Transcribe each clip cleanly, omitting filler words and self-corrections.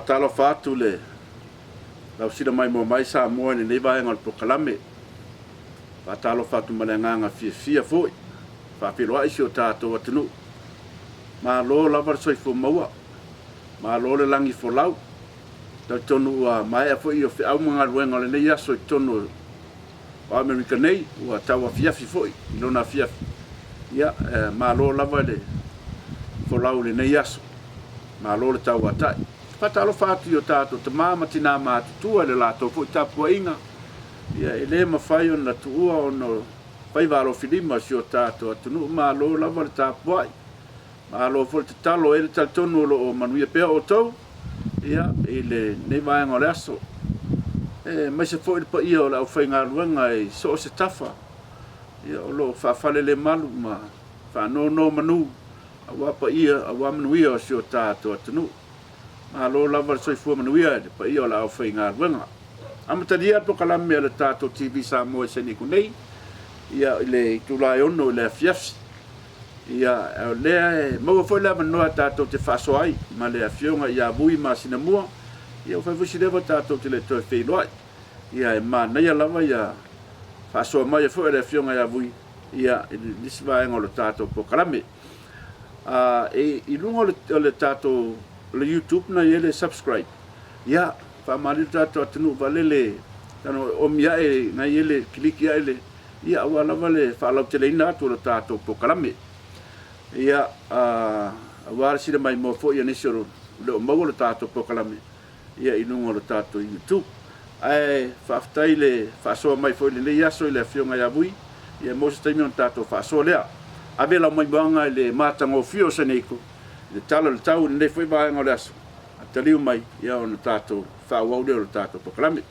Faatalofa atu i le lausila maimoa mai Samoa i lenei vaega o le polokalame. Faatalofa atu ma le agaga fiafia foi, faafeiloai si o tatou atunuu. Malo lava le soifua maua, malo le lagi folau. Talitonu ua maea foi o feau ma galuega o lenei aso i totonu o Amerika nei, ua tau afiafi foi i lona afiafi. Ia, malo lava le folau i lenei aso. Malo le tauatai. Faatalofa atu i o tatou tama ma tina matutua i le latou foi tapuaiga, ia e le mafai ona tuua ona o faiva alofilima o si o tatou atunuu. Malo lava le tapuai, malo foi le tatalo. E talitonu o lo o manuia pea outou ia i lenei vaega o le aso, aemaise foi le paia o le aufaigaluega i so o se tafa, ia o lo o faafalelemalu ma faanonomanu aua paia, aua manuia o si o tatou atunuu. Malo lava le soifua manuia i le paia o le aufaigaluega. Amatalia le polokalame a le tatou TV Samoa i Seniku nei, ia i le itula e 6 i le afiafi. Ia, o lea e maua foi le avanoa tatou te faasoa ai ma le afioga ia Vui Masinamua, ia ua fai foi si leva tatou te le toe feiloai. Ia e manaia lava ia faasoa mai foi a le afioga ia Vui ia i nisi vaega o le tatou polokalame. I luga o le tatou o le YouTube na i ai le subscribe, ia faamalie le tatou atunuu valele tano omi ae na i ai le kiliki ae le ia aua lava le faalauteleina atu o le tatou polokalame. Ia aua le sila maimoa foi a nisi o le o maua le tatou polokalame ia i luga o le tatou YouTube. Ae faafetai le faasoa mai foi i lenei aso i le Afioga ia Vui, ia maua se taimi ona tatou faasoa lea. Ave lau maimoaga i le matagofie o Saneiko, i le tala o le tau i lenei foi vaega o le aso, a taliu mai ia ona tatou faaauau lea o le tatou polokalame.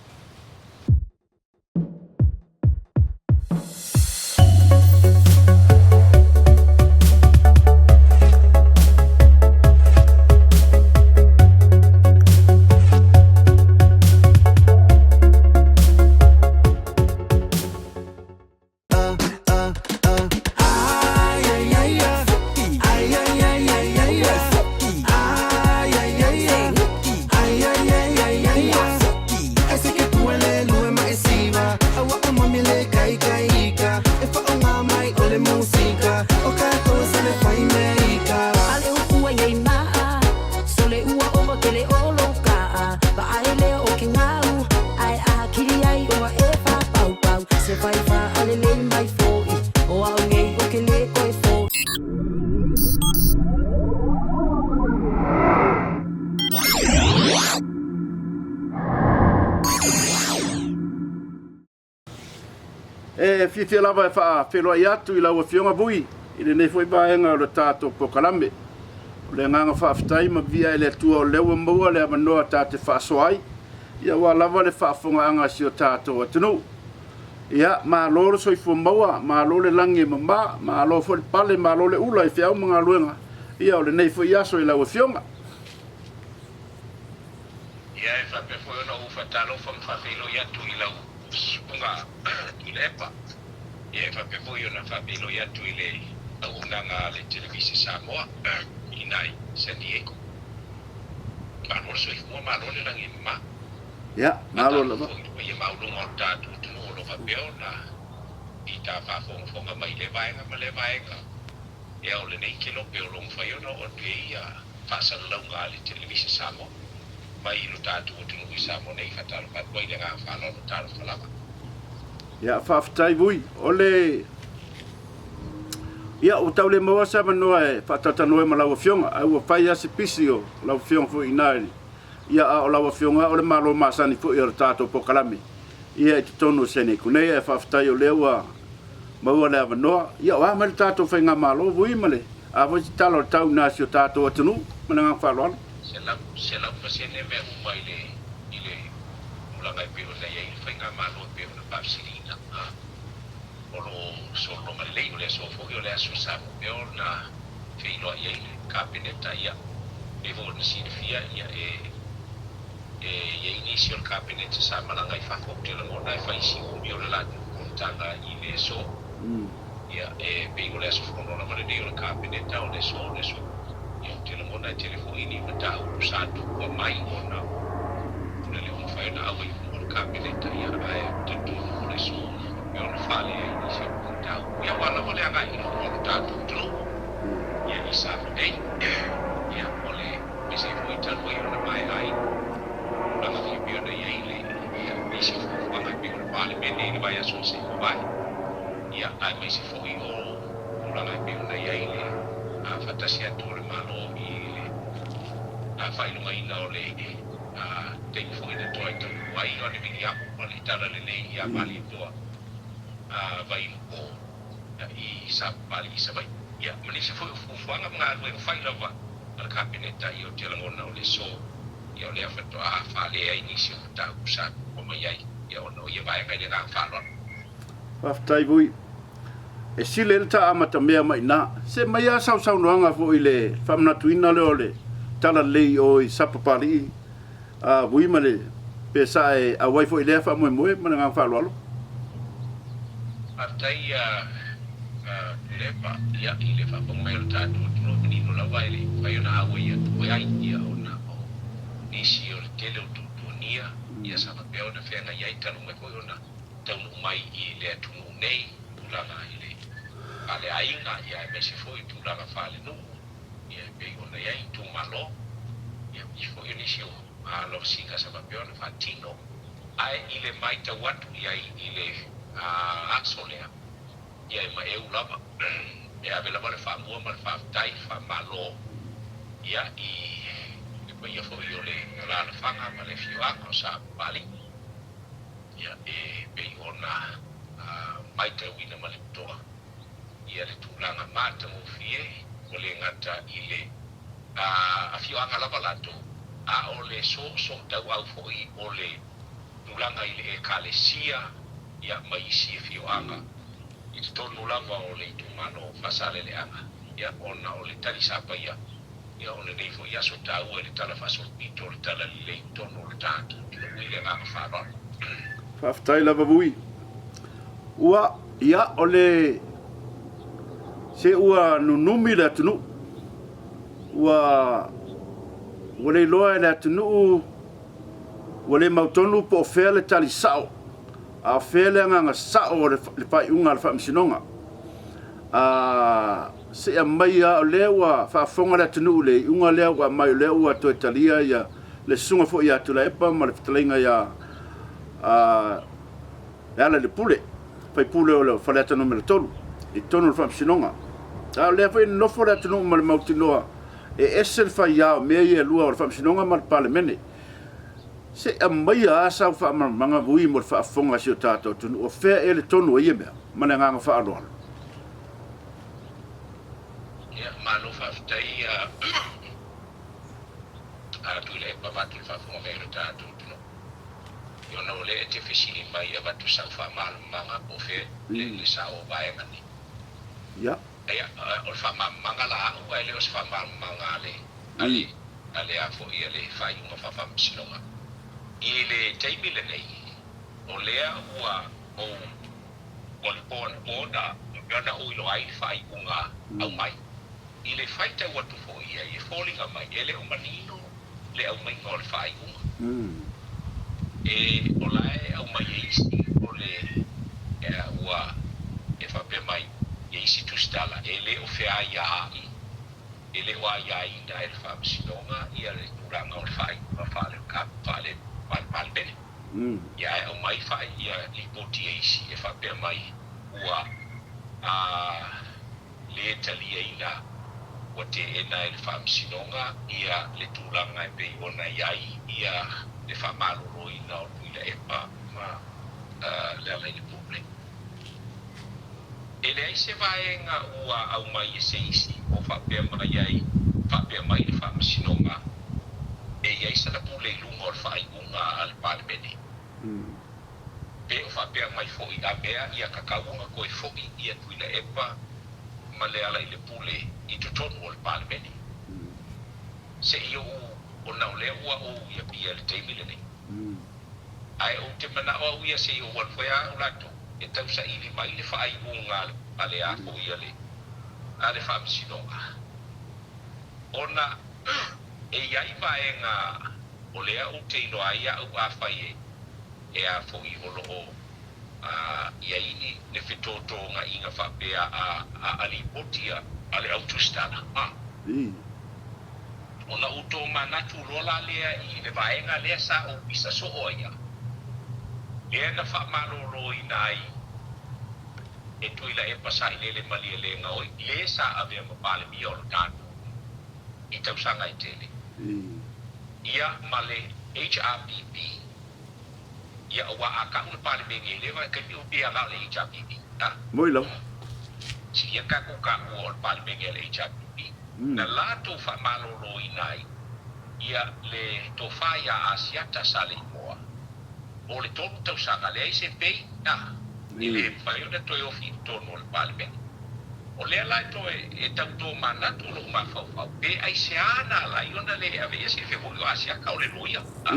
E fiafia lava e faafeiloai atu i lau Afioga Vui i lenei foi vaega o le tatou polokalame. O le agaga faafetai ma viia i le Atua o lea ua maua le avanoa ta te faasoa ai, ia aua lava le faafofogaaga a si o tatou atunuu. Ia, malo le soifua maua, malo le lagi e mama, malo foi le pale, malo le ula i feau ma galuega, ia o lenei foi aso i lau Afioga. Ia, e faapea foi ona ou faatalofa ma faafeiloi atu i lau susuga Tuilaepa. Ia, e faapea foi ona faafeiloi atu i le auaunaga a le Televise Samoa i ina i San Diego. Malo le soifua, malo le lagi e mama. Ia, malo lava. Faatalofa foi i le paia maualuga o le tatou atunuu o lo o faapea ona i ta faafogafoga mai i lea vaega ma lea vaega. Ia, o lenei kelope o lo o mafai ona oo atu i ai ia faasalalauga a le Televise Samoa mai i lo tatou atunuu i Samoa nei. Faatalofa atu ai i le agaga faaaloalo, talofa lava. Ia, faafetai Vui. O le Ia, ua tau le maua se avanoa e faatalatalanoa ai ma lau Afioga, ae ua fai lava se pisi o lau Afioga foi i ina i Ia, a o lau Afioga o le Malo masani foi o le tatou polokalame ia i totonu o Seneku nei, ae faafetai o lea ua maua le avanoa. Ia, o a mai le tatou faigamalo Vui ma le a foi se tala o le tau ina si o tatou atunuu ma le agaga faaaloalo. 100% mea uma i le i le tulaga e pei ona i ai le faigamalo e pei ona faafesiliina o lo o solologa lelei. O le aso foi o le aso sa faapea ona feiloai ai le Kapeneta, ia, pei foi ona silafia, ia, e, e i ai nisi o le Kapeneta sa malaga i fafo, ou te lagona e fai si umi o le latou fonotaga i le aso. Ia, e pei o le aso fono lava lenei o le Kapeneta, o le aso, o le aso. Ia, ou te lagona e tele foi ni mataupu sa tuua mai ona o le le mafai ona auai i luma o le Kapeneta, ia, ae ou te talitonu o le aso o lo o faapea ona fale ai nisi o mataupu, ia, aua lava le agai i luma o le tatou atunuu, ia, i Samoa nei. Ia, o le aemaise ai foi talu ai ona maea ai tulaga foi e pei ona i ai le, ia, nisi o fuafuaga e pei o le Palemene i le vaiaso na se i mavae, ia, aemaise foi o tulaga e pei ona i ai le faatasi atu o le Malo i le faailogaina o le taimi foi na toai taunuu ai Ioane Viliamu ma le Talalelei ia Malietoa Vailupo i Sapapalii i Savaii. Ia, ma nisi foi o fuafuaga ma galuega fai lava a le Kapeneta, ia, ou te lagona o le aso, ia, o lea faatoa faalea ai nisi o mataupu sa tuua mai ai, ia, ona o ia vaega i le agaga faaaloalo. Faafetai Vui. E sili ai le ta amatamea mai ina. Se mai a sau saunoaga foi i le faamanatuina lea o le Talalelei i o i Sapapalii a Vui ma le pe sa e auai foi i lea faamoemoe ma le agaga faaaloalo. Faafetai a Tuilaepa ia i le faafofoga mai o le tatou atunuu e manino lava e le i mafai ona auai atu ai ia ona o nisi o le tele o tuatuania ia sa faapea ona feagai ai talu mai foi ona taunuu mai i le atunuu nei, tulaga i le faaleaiga, ia aemaise foi tulaga faalenuu, ia e pei ona i ai itumalo, ia aemaise foi o nisi o lavasiga sa faapea ona faatino. Ae i le maitau atu i ai i le aso lea, ia e maeu lava, e ave lava le faamua ma le faafetai, le faamalo, ia i le paia foi o le alaalafaga ma le afioaga o Sapapalii. Ia, e pei ona matauina ma le totoa ia le tulaga matagofie, ua le gata i le afioaga lava latou, a o le soosootauau foi o le tulaga i le Ekalesia ia ma isi afioaga i totonu lava o le itumalo o Faasaleleaga, ia, ona o le tali sapaia Ia, o lenei foi aso taua i le Tala Faasolopito o le Talalelei i totonu o le tatou atunuu i le agaga faaaloalo. Faafetai lava Vui. Ua, ia, o le, se ua nunumi le atunuu. Ua, ua le iloa e le atunuu, ua le mautonu po o fea le tali sao, a o fea le agaga sao o le, le faaiuga a le Faamasinoga. A, Se i aumai lava, o lea ua faafofoga le atunuu i le iuga lea ua aumai, o lea ua toe talia ia le susuga foi ia Tuilaepa ma le fetalaiga ia Lealailepule, faipule o Faleata Nu.3 i totonu o le Faamasinoga. A o lea foi e nonofo le atunuu ma le mautinoa e ese le faia o mea ia e lua o le Faamasinoga ma le Palemene. Se i aumaia lava sau faamalamalamaga Vui mo le faafofoga a si o tatou atunuu, o fea ea le tonu o ia mea? Ma le agaga faaaloalo. Ia, malo faafetai a Tuilaepa avatu le faafofoga mai o le tatou atunuu. Ia ona o lea e te fesili mai e avatu sau faamalamalamaga po o fea le sao o vaega nei. Ia. Ia, o le faamalamalamaga la au ae le o se faamalamalamaga a le, a le, a le a foi a le faaiuga faafaamasinoga. I le taimi lenei, o lea ua ou O le po anapo na faapea ona ou iloa ai le faaiuga aumai. I le faitau atu foi i ai, e foliga mai e le o manino le aumaiga o le faaiuga. E, o la e aumai e isi o le, ua, e faapea mai e isi tusitala, e le o feaiaai, e le o aiaina e le Faamasinoga ia le tulaga o le faaiuga faale, faale, faale-Palemene. Ia ae aumai fai ia lipoti e isi e faapea mai ua a le taliaina ua teena e le Faamasinoga ia le tulaga e pei ona i ai ia le faamaloloina o Tuilaepa ma Lealailepule. E leai se vaega ua aumai e se isi o faapea mai ai, faapea mai le Faamasinoga e i ai sana pule i luga o le faaiuga a le Palemene. Pe o faapea mai foi a mea ia tatau ona toe foi ia Tuilaepa ma Lealailepule i totonu o le Palemene. Se i ou ona o lea ua ou i Apia i le taimi lenei. Ae ou te manao au ia se i ou alu foi a au latou e tausaili mai le faaiuga a le a foi a le a le Faamasinoga. Ona e i ai vaega o lea ou te iloa ai a'u afai e e a foi o lo o i ai ni le fetōtōgaʻiga faapea a a lipoti a a le au tusitala a. Ona ou tomanatu loa la lea i le vaega lea sa ou pisa soo ai a, lea na faamalōlōina ai e Tuilaepa Sailele Malielegaoi le sa avea ma Palemia o le tatou i tausaga e tele. Ia ma le HRPP, ia aua a kau le Palemene i lea vaitaimi ua pei aga o le HRPP, a. Moi lava. Silia tatou taua o le Palemene a le HRPP, na latou faamaloloina ai ia le tofa ia Asiata Saleimoa mo le tolu tausaga, leai se pei, a, e le mafai ona toe ofi i totonu o le Palemene. O lea la e toe e tau tomanatu lou mafaufau, pe aisea na ala ai ona le aveese fe foi o Asiata o le loia, a.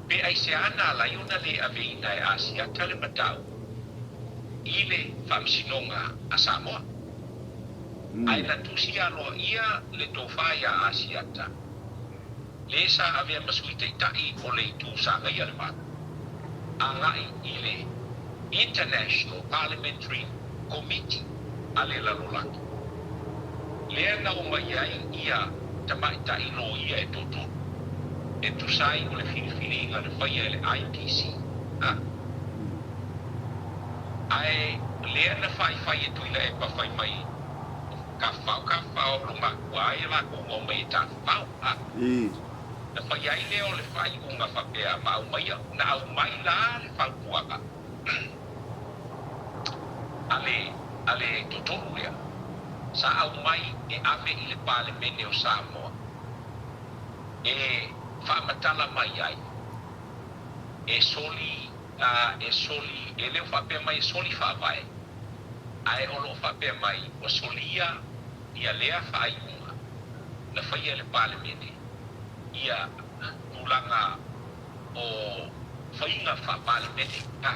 Pe aisea na ala ai ona le aveina e Asiata le mataupu i le Faamasinoga a Samoa. Ae na tusi aloaia le tofa ia Asiata, le sa avea ma Sui Taitai o le Itu sa agaia le Malo, agai i le International Parliamentary Committee a le lalolagi, lea na omai ai ia tamaitai loia e toatolu, e tusa ai o le filifiliga na faia e le IPC, a. Ae lea na faifai e Tuilaepa fai mai, Tafafao, tafafao, lo makua ai e lakou ma omai e tafafao, a. Na fai ai lea o le faaiuga faapea ma aumaia, na aumai la le fautuaga a le, a le toatolu lea, sa aumai e ave i le Palemene o Samoa e faamatala mai ai, e soli, a, e soli, e le o faapea mai e soli faavae, ae o lo o faapea mai ua solia ia lea faaiuga na faia e le Palemene ia tulaga o faiga faa-Palemene, a,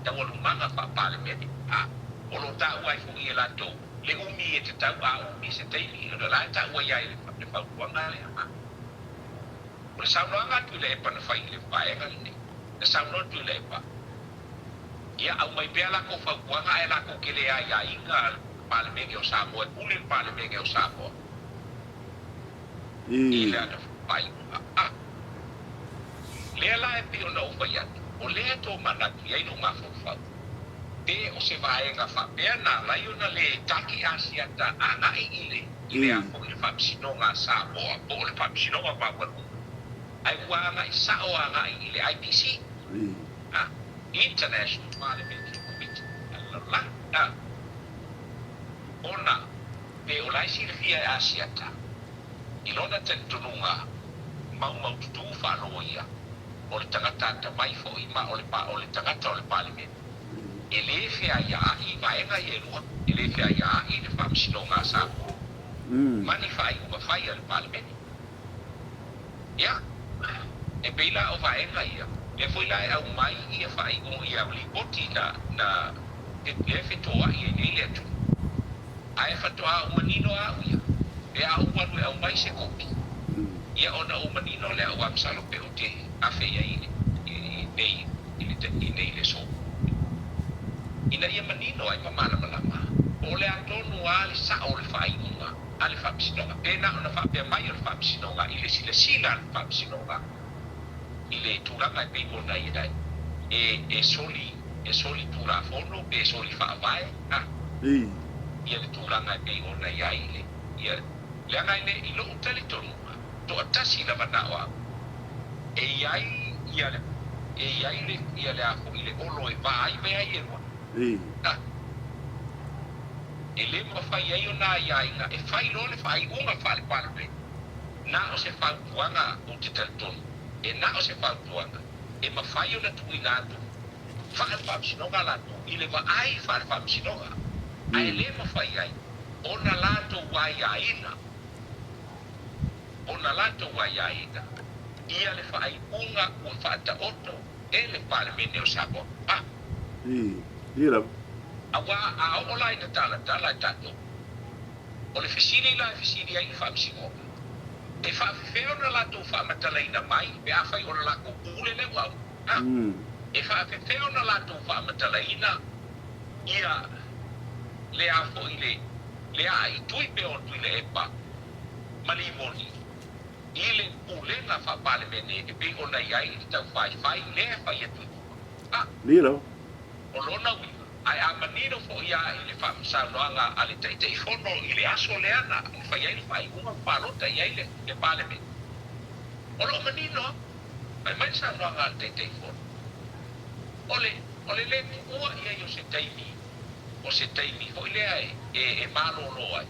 taualumaga faa-Palemene, a, o lo o taua ai foi e latou le umi e tatau a umi se taimi, o la e taua i ai le fautuaga lea, a. O le saunoaga a Tuilaepa na fai i le vaega lenei, na saunoa Tuilaepa, Ia aumai pea lakou fautuaga ae lakou te le aiaiga le Palemene o Samoa e pule le Palemene o Samoa i lana faaiuga. A lea la e pei ona ou fai atu, o lea e tomanatu i ai lou mafaufau, pe o se vaega faapea na ala ai ona le tali Asiata agai i le i le a foi le Faamasinoga a Samoa po o le Faamasinoga Maualuga, ae ua agai sao agai i le IPC. A, International Parliamentary Committee, a le lalolagi, a, ona pe o la e silafia e Asiata i lona talitonuga maumaututu faaloia o le tagata atamai foi ma o le o le tagata o le Palemene, e le feaiaai vaega ia e lua, e le feaiaai le Faamasinoga a Samoa ma ni faaiuga fai a le Palemene. Ia, e pei la o vaega ia, lea foi la e aumai ia faaiuga, ia lipoti na, na, lea e fetoai ai nei le atunuu. Ae faatoa ou manino au ia, pe a ou alu e aumai se kopi, ia ona ou manino lea aua masalo pe ou te afe i ai i le, i nei, i le, i nei le aso. Ina ia manino ai ma malamalama, po o le a tonu lava le sao o le faaiuga a le Faamasinoga, pe na ona faapea mai o le Faamasinoga i le silasila a le Faamasinoga i le tulaga e pei ona i ai, e, e soli, e soli tulafono pe soli faavae, a, ia le tulaga e pei ona i ai le, ia, leaga e le, i lou talitonuga, toatasi lava na o au, e i ai ia le, e i ai le, ia le a foi le olo e va ai mea ia e lua, a. E le mafai ai ona aiaiga e fai loa le faaiuga faale-Palemene, na o se fautuaga ou te talitonu, e na o se fautuaga e mafai ona tuuina atu faale-Faamasinoga latou i le vaai faale-Faamasinoga, ae le mafai ai ona latou aiaina, ona latou aiaina ia le faaiuga ua faataoto e le Palemene o Samoa. A. Ii, lava. Aua a oo la ina talatala e tatou, O le fesili la e fesili ai le Faamasinoga, e faafefea ona latou faamatalaina mai pe afai o le latou pule lea ua aumai? E faafefea ona latou faamatalaina ia le a foi le le aaitui pea o Tuilaepa ma Limoni i le pulega faa-Palemene e pei ona i ai le taufaifai lea e fai atu i tua? A. O lona uiga, ae a manino foi lava i le saunoaga a le Taitaifono i le aso lea na fai ai le faaiuga ma palota i ai le Palemene, o lo o manino lava, fai mai le saunoaga a le Taitaifono, o le, o le le tuua i ai o se taimi, o se taimi foi lea e malolo ai,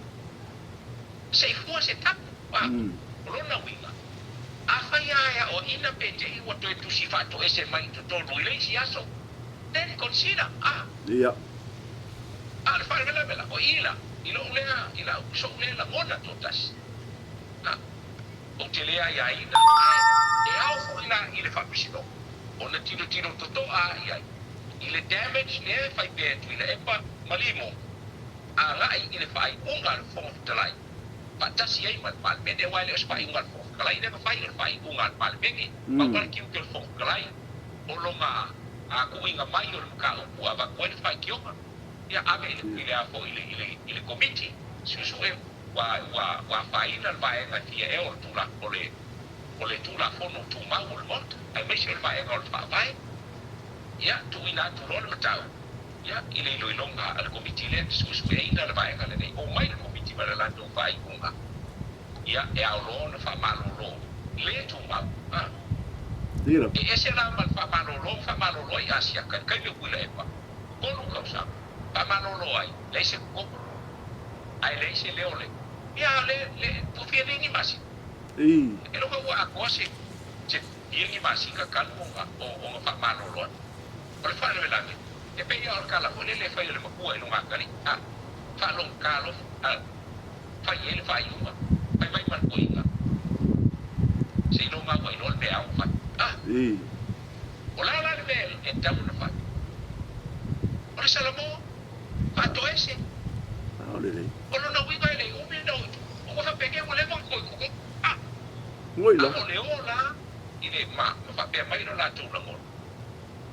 se i fua se tapu. A, o lona uiga, afai lava e aoaina pe te i ua toe tusi faatoese mai i totonu i le isi aso, then consider, a. Ia. A o le faalavelave, o i la, i lou lea, i lau, so'u lea lagona toatasi, a, ou te le aiaina, ae e ao foi la i le Faamasinoga ona tilotilo toto'a i ai i le damage lea e fai pea e Tuilaepa ma Limoni agai i le faaiuga a le Fofoga Fetalai faatasi ai ma le Palemene, aua e le o se faaiuga a le Fofoga Fetalai lea na fai, o le faaiuga a le Palemene. Pau lava le tiute o le Fofoga Fetalai, o lona tuuina mai o le mataupu ua avatu ai le faitioga, ia ave i le, i le a foi, i le, i le, i le Komiti Suesue ua, ua, ua afaina le vaega e fia ea o le tula, o le, o le Tulafono Tumau o le Maota, aemaise o le vaega o le Faavae. Ia, tuuina atu loa le mataupu. Ia, i le iloiloga a le Komiti lea e suesueina le vaega lenei, omai le Komiti ma le latou faaiuga, ia, e ao loa ona faamalolo le tumau. A. E ese la ma le faamalolo ma faamalolo ai Asiata i le taimi o Tuilaepa, 3 tausaga, faamalolo ai, leai se totogi, ae leai se leo o le, ia, a o le, le, ua fia nei ni masina. E iloga ua atoa se, se fia ni masina talu ona, ona faamalolo atu. O le faalavelave, e pei lava o le tala foi lele e fai e le matua i lona atalii, a faalogogata alofa, a fai i ai le faaiuga, fai mai ma le toeaina, seiloga ua iloa le mea e ao ona fai. A o le a la le mea e tatau ona fai? O le Salamo, faatoese. O lona uiga e le i umi ona o i tua, ua faapea ua leva ona toe totonu. A o le o la i le ma faapea mai lo latou lagona.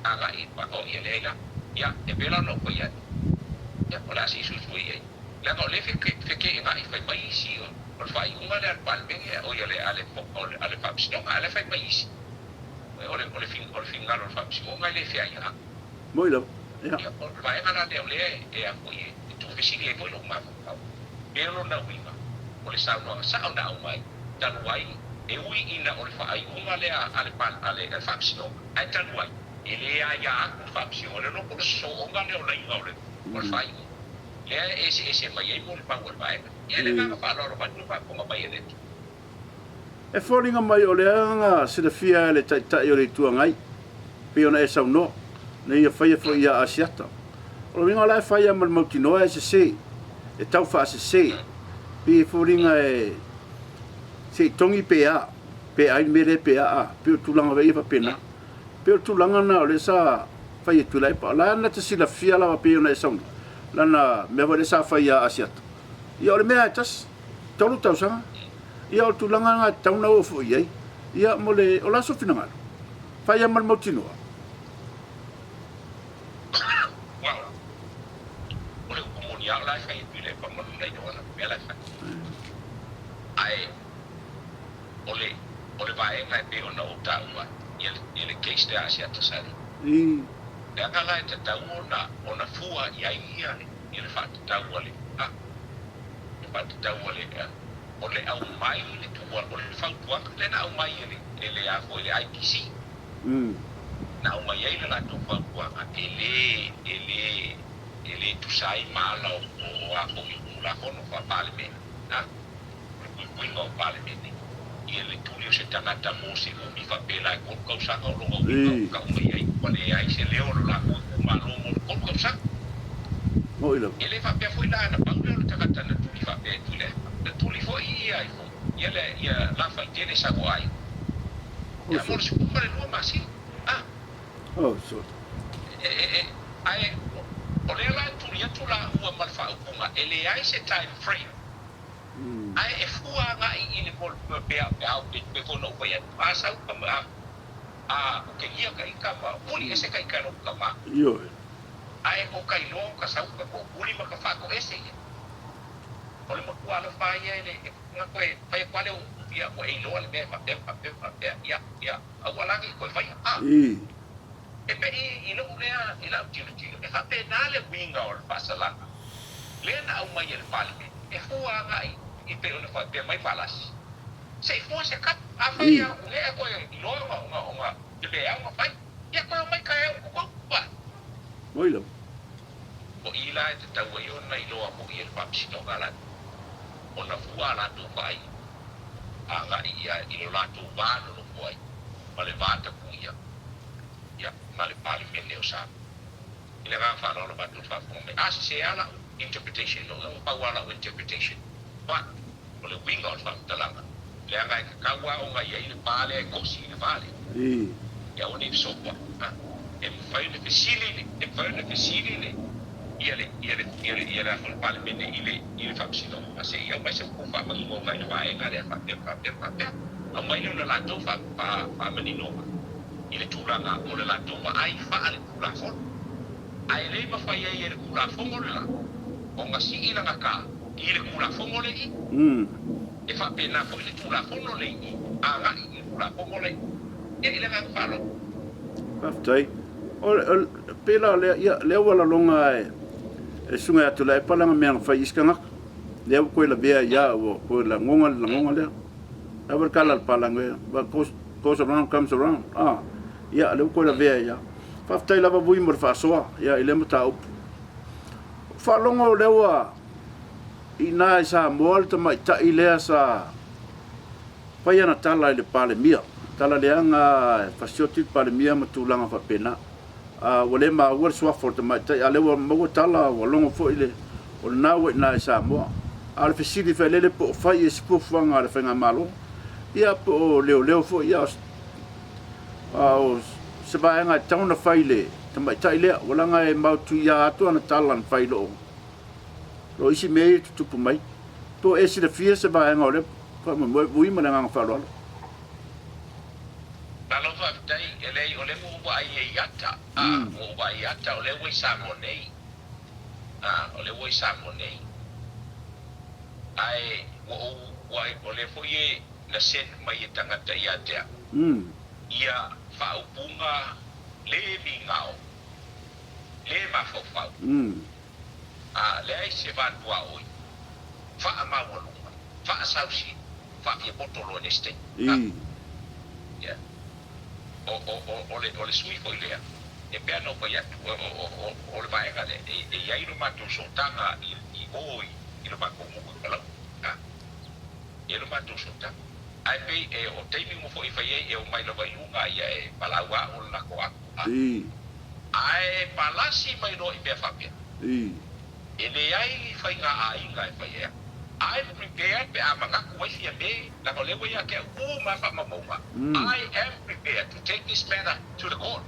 agai i o ia leai la. Ia, e pei la ona ou fai atu, ia, o le a se i suesue i ai, leaga o lea e feteenai fai mai isi o le faaiuga lea a le Palemene, oi a le, a le, a le Faamasinoga, a o lea fai mai isi, o le, o le, o le finagalo o le Faamasinoga e le feaiga. Moi lava, ia. Ia, o le vaega la lea o lea e a foi e tuufesili ai foi lou mafaufau, pe o lona uiga, o le saunoaga sao na aumai, talu ai, e ui ina o le faaiuga lea a le, a le Faamasinoga, Ae talu ai, e le aia atu le faamasinoga, le iloa po o le sosooga lea o laina o le faaiuga, lea e eseese mai ai molimau a le vaega. Ia, le agaga faaaloalo atu le faafofoga mai a le Atua. E foliga mai o le agaga silafia e le Taitai o le Itu Agai, pei ona e saunoa, na ia faia foi ia Asiata. O le uiga o la e fai lava ma le mautinoa e sese, e tau faasese, pei e foliga e se i togi pe a. Pe ai le mea lea pe a, pei o le tulaga foi ia faapena. Pei o le tulaga lena o lea sa fai e Tuilaepa. O la na te silafia lava pei ona e saunoa, lana mea foi lea sa fai ia Asiata. Ia o le mea lava e tasi, 3 tausaga. Ia o le tulaga lena e tatau ona oo foi i ai. Ia mo le, o le a sou finagalo? Fai lava ma le mautinoa. Well, o le upu moni lava o la e fai e Tuilaepa ma lona iloa lana mea la e fai. Ae o le o le vaega e pei ona ou taua ia le ia le case lea a Asiata Sali. Leaga la e tatau ona ona fua i ai ia ia le faatatau a le a le faatatau a le a o le aumai le tua o le fautuaga lea na aumai e le e le a foi le IPC. Na aumai ai le latou fautuaga e le e le e le tusa ai ma ala o o a foi o Tulafono Faa-Palemene. A. O le puipuiga o Palemene, ia le tuli o se tagata mo se umi faapela e 3 tausaga o lona uiga ua tau mai ai ua leai se leo o lo latou itumalo mo le 3 tausaga. E le faapea foi la na pau lea o le tagata na tuli faapea e Tuilaepa, na tuli foi ia ai foi ia le ia Lafaitele Sagoai ia mo le 12 masina. A. E, e, e, ae o lea la e tuli atu laua ma le faaupuga e leai se time frame. Ae e fua agai i le mea pe a pe a pei foi ona ou fai atu, a sau ka a a okegia ka ika ma puli ese ka ika e lou tama. Ioe. Ae o ka iloa o ka sau ka toopuli ma ka faatoese ia. O le matua alofa lava ia e le e na toe fai atu lava lea o upu, ia ua e iloa le mea e faapea ma faapea ma faapea, ia, ia, aua la ne i toe faia, a. E pei i lou lea, i lau tilotilo, e faapena le uiga o le faasalaga lea na aumai e le Palemene, e fua agai i pei ona faapea mai Valasi, se i fua se katu, afai a unea toe iloa ona, ona, ona le mea e ao ona fai, ia toe omai taeao i totonu, a. Moi lava. O i la e tatau ai ona iloa foi e le Faamasinoga la ona fua a latou vaai agai ia i lo latou va nonofo ai ma le va tapuia ia ma le Palemene o Samoa. I le agaga faaaloalo matou te faafofoga mai, a sese lava lau interpretation, lou iloa ua pau lava lau interpretation, but o le uiga o le faamatalaga, leaga e tatau lava ona i ai le va lea e kosi i le va lea, ia aua ne i fesopoai. E mafai ona fesili le, e mafai ona fesili le, ia le, ia le, ia le, ia le a foi le Palemene i le, i le Faamasinoga, se i aumai se upu faamaninoga i le vaega lea faapea, faapea, faapea. Aumai lea ona latou faa, faa, faamaninoga i le tulaga o le latou vaai faale-Tulafono. Ae le mafai ai e le Tulafono le la ona sii lana ta i le Tulafono le i. E faapena foi le Tulafono le i agai i le Tulafono le i. Ia, i le agaga faaaloalo. Faafetai. O, o, pei la o lea, ia, lea ua laloga e, e susuga ia Tuilaepa lana mea na fai i isi tagata. Lea ua toe lavea ia, ua toe lagoga le lagoga lea. Lava le tala a le palagi, what goes, goes around comes around. Ah, ia, lea ua toe lavea ia. Faafetai lava Vui mo le faasoa, ia, i lea mataupu. Faalogo lea ua i ina i Samoa le tamaitai lea sa fai ana tala i le Palemia, tala leaga e fasioti le Palemia ma tulaga faapena. A ua le maua le suafa o le tamaitai, a lea ua maua tala, ua logo foi le, o lena ua i ina i Samoa. A o le fesili failele po o fai e se fuafuaga a le Faigamalo, ia po o leoleo foi, ia a o se vaega e tatau ona fai i le tamaitai lea, ua leaga e mautuia atu ana tala na fai i loo, loo isi mea ia e tutupu mai. Po o e silafia se vaega o lea faamoemoe, Vui ma le agaga faaaloalo. Malo faafetai, e leai o lea ua ou vaai ai i ata, a, ua ou vaai i ata o lea ua i Samoa nei, a, o lea ua i Samoa nei. Ae ua ou, ua, o lea foi e na send mai e tagata ia te au, ia faaupuga le migao, le mafaufau, a leai se valuaoi, faamaualuga, faasausili, faafiapoto loa i le isi taimi. Ia. O, o, o, o le, o le sui foi lea, e pei ona ou fai atu, o, o, o, o le vaega lea, e, e i ai lo matou sootaga i, i o i, i lo matou nuu i Palauli. A. E i ai lo matou sootaga. Ae pei e, o taimi uma foi e fai ai, e omai lava i luga, ia e palauao le latou ato. Ae palasi mai loa i mea faapea. E leai ni faiga aiga e fai ai. I'm prepared pe a manatu ai Fiame, leaga o lea ua ia te au uma lava faamaumauga, I am prepared to take this matter to the court.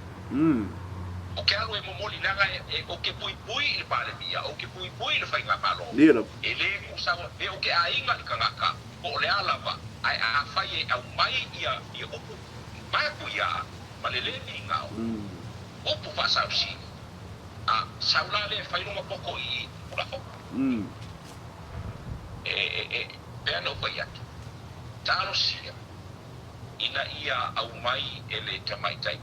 Ou te alu e momoli leaga ou te puipui i le Palemia, ou te puipui i le Faigamalo, e le tuusaua, pe ou te aiga i le tagata po o le a lava, ae afai e aumai ia upu matuia ma le le migao, upu faasausili, a sau la lea e fai lona poto i Tulafono. E, e, e, pei ona ou fai atu, talosia ina ia aumai e le tamaitai.